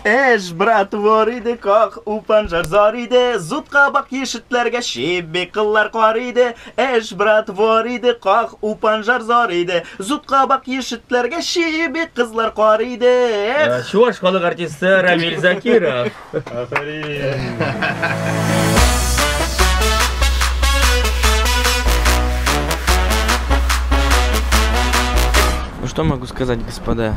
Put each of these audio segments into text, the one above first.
Эш, брат, вор иде, как упан жар зар иде, зут кабак ешетләргә чиби кыллар кар иде. Эш, брат, вор иде, как упан жар зар иде, зут кабак ешетләргә чиби кызлар кар иде. Эх. Чуваш халык артисты Рамиль Закиров. Афәрин. Ну что могу сказать, господа?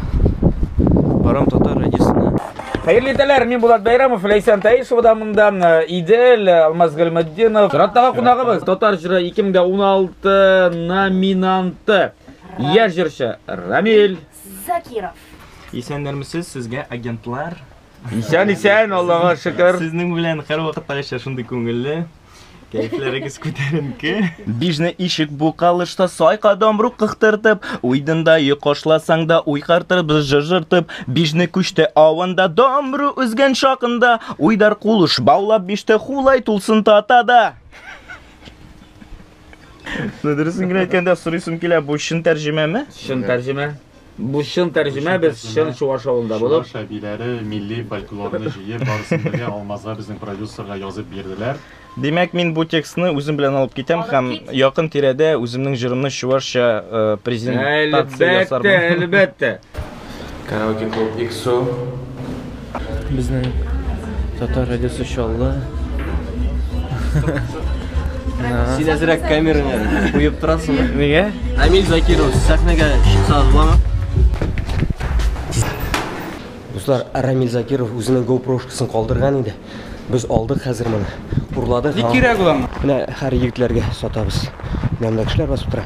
Барам татар радиосына. Хәерле иртәләр, мин Булат Бәйрәмов, Ләйсән Таишева да монда, Идел, Алмаз Гыйльметдинов. Чираттагы кунагыбыз Татар җыры 2016 номинанты, яшь җырчы Рамиль Закиров. Исәннәрмесез, сезгә агентлар. Исән, исән, Аллага шөкер. Сезнең белән һәрвакыттагыча шундый күңелле. Кәефләрегез күтәренке. Бижне ишек бу калышта сайка домру кыхтыртып, уйдында йокошласаң да уй картырып жыжыртып, бижне күчте авында домру үзгән шакында, уйдар кулыш баулап биште хулай тулсын татада. Ну, дөресен генә әйткәндә, сорыйсым килә, бу чын тәрҗемәме? Чын тәрҗемә. Бу чын тәрҗемә, без чын чуваш авылында булып. Чуваш әбиләре милли фольклорны җыеп, барысын бергә Алмазга, безнең продюсерга язып бирделәр. Димәк, мин бу текстны үзем белән алып китәм һәм якын тирәдә үземнең җырымны чувашча презентация ясармын. Әлбәттә, әлбәттә. Караоке клуб XO. Безнең татар радиосы Чаллы. Син әзрәк камераны куеп торасың. Нигә? Рамиль Закиров сәхнәгә чыксагыз буламы? Дуслар, Рамиль Закиров үзенең GoPro-шкасын калдырган иде. Без алдык хәзер моны. Урладык. Ник кирәк ул аңа? Менә һәр егетләргә сатабыз. Менә монда кешеләр басып тора.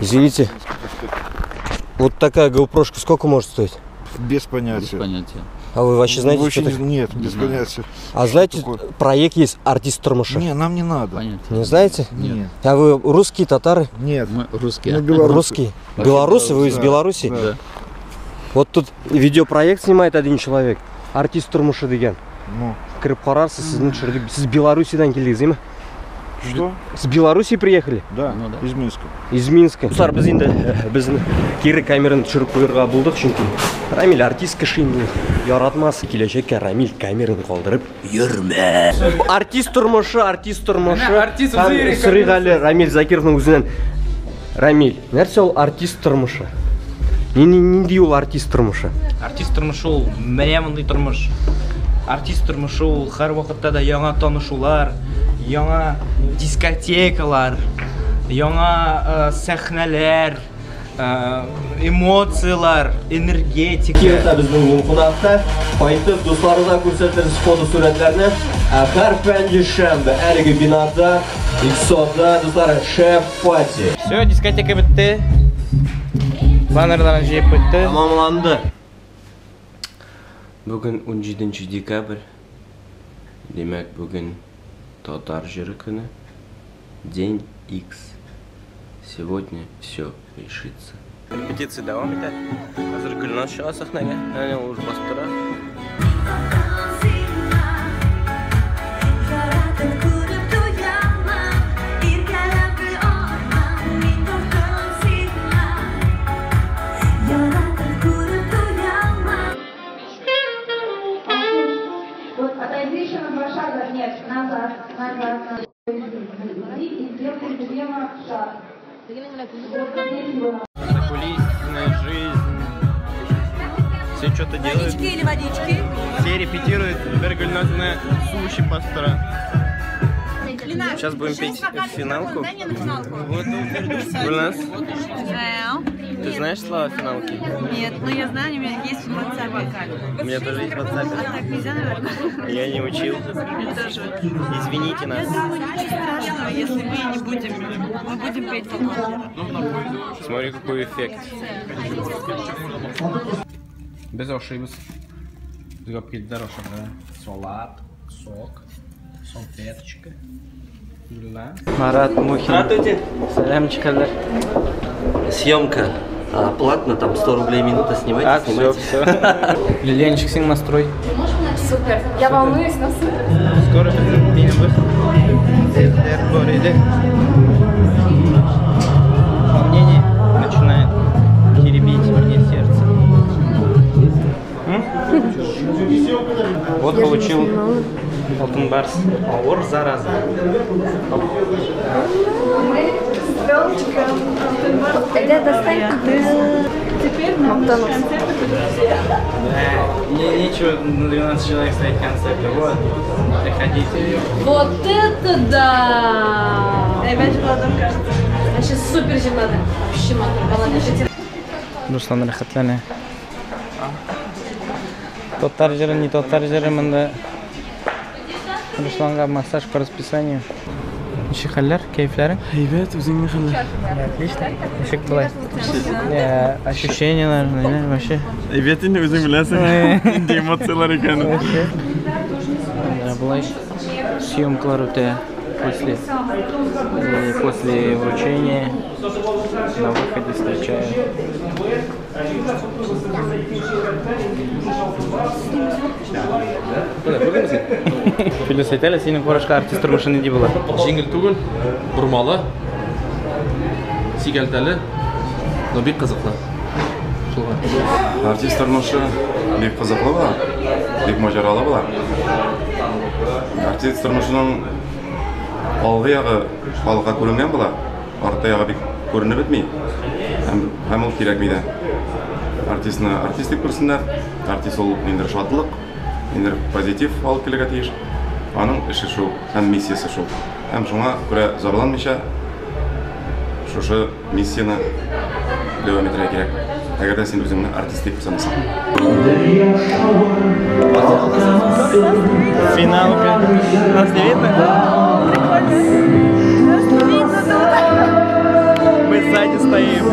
Извините. Вот такая GoPro-шка сколько может стоить? Без понятия. Без понятия. А вы вообще знаете, Вообще что не, такое? Нет, без понятия. А знаете, Такое? проект есть «Артист тормыша»? Не, нам не надо. Понятия. Не знаете? Нет. А вы русские, татары? Нет. Мы русские. Мы белорусы. Русские. Белорусы? Вы из Да, Беларуси? Да. Вот тут видеопроект снимает один человек. «Артист тормышы» дигән. Ну. Кереп карарсыз, сезне төшердек. Сез Белоруссиядән килдегез, әйме? Что? С Беларуси приехали? Да, Ну да. из Минска. Из Минска. Дуслар, без инде безне кире камераны төшереп куярга булдык, чөнки Рамиль артист кеше инде. Яратмас киләчәккә Рамиль камераны калдырып йөрмә. Артист тормышы, артист тормышы. Артист үзе йөри Сорыйк әле Рамиль Закировның үзеннән. Рамиль, нәрсә ул артист тормышы? Нинди ул артист тормышы? Артист тормышы ул менә мондый тормыш. Артист тормышы ул һәрвакытта да яңа танышулар, яңа дискотекалар, яңа сәхнәләр, эмоциялар, энергетика. Кирәк безнең кунакта. Кайтып дусларына күрсәтерсез фотосурәтләрне. Һәр пәнҗешәмбе әлеге бинада Иксода, дуслар, шеф пати. Все, дискотека бетте. Баннерларны җыеп бетте. Тәмамланды. Бүген 17 декабрь. Димәк, бүген татар җыры көне. День X. Сегодня все решится. Репетиция дәвам итә. Хәзер Гөлназ чыга сәхнәгә. Әнә ул уже басып тора. Вот отойди еще на 2 шага, нет, назад, назад, назад. И сделай влево шаг. Закулисная жизнь. Все что-то делают. Водички или водички? Все репетируют. Бер Гөлназны суши пастора. Сейчас будем петь финалку. Вот. Гульназ, ты знаешь слова финалки? Нет, но я знаю, у меня есть в WhatsApp. У меня тоже есть в WhatsApp. А так нельзя, наверное? Я не учил. Я тоже. Извините нас. Я думаю, ничего страшного, если мы не будем. Мы будем петь потом. Смотри, какой эффект. Без ашыйбыз. Безгә алып килделәр ашарга. Салат, сок, салфеточка. Марат Мухин. Здравствуйте. Сәлам, чикәләр. Съемка платно, там 100 рублей минута, снимайте, А, снимайте. все, все. Лилия, ничек синең настрой? Супер. Я волнуюсь, но супер. Скоро безнең минем выход. Бар иде. Волнение начинает теребить мне. Вот получил Алтын Барс. Ауыр, зараза. Мы с Белочком Алтын Барс. Ребята, Теперь на концерты будут все. Да, мне нечего на 12 человек ставить концерты. Вот, приходите. Вот это да! Опять җырладым, кажется. Вообще супер җырлады. Вообще матур, молодец. Руслан рәхәтләнә. Татар җыры, не татар җыры монда. Русланга массаж по расписанию. Ничек хәлләр, кәефләрең? Әйбәт, үзеңнең хәлләр? Отлично. Ничек болай? Ощущения, наверное, вообще. Әйбәт инде, үзең беләсең. Нинди эмоцияләр икәнен. Менә болай съемкалар үтә после вручения на выходе встречаю. Филүс, әйт әле, синең карашка артист тормышы нинди була? Җиңел түгел, бормалы, сикәлтәле, но бик кызыклы. Шулай. Артист тормышы бик кызыклы була, бик маҗаралы була. Артист тормышының алгы ягы халыкка күренгән була, арты ягы бик күренеп бетми. Һәм ул кирәкми дә. Артистны артист дип күрсеннәр. Артист ул ниндидер шатлык, ниндидер позитив алып килергә тиеш. Аның эше шул һәм миссиясе шул. Һәм шуңа күрә зарланмыйча шушы миссияне дәвам итәргә кирәк. Әгәр дә син үзеңне артист дип санасаң. Финал. Нас не видно? Нас не видно тут. Мы сзади стоим.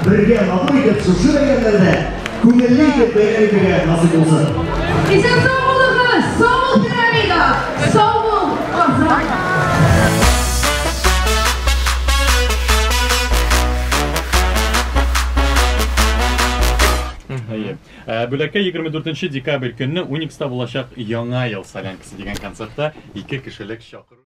Бергә матур итеп шушы бәйрәмнәрдә күңелле итеп бәйрәм итәргә насыйп булсын. Исән сау булыгыз, сау бул Пирамида, сау бул Казан. Әйе. Бүләккә 24 декабрь көнне Уникста булачак Яңа ел солянкасы дигән концертта 2 кешелек чакыру.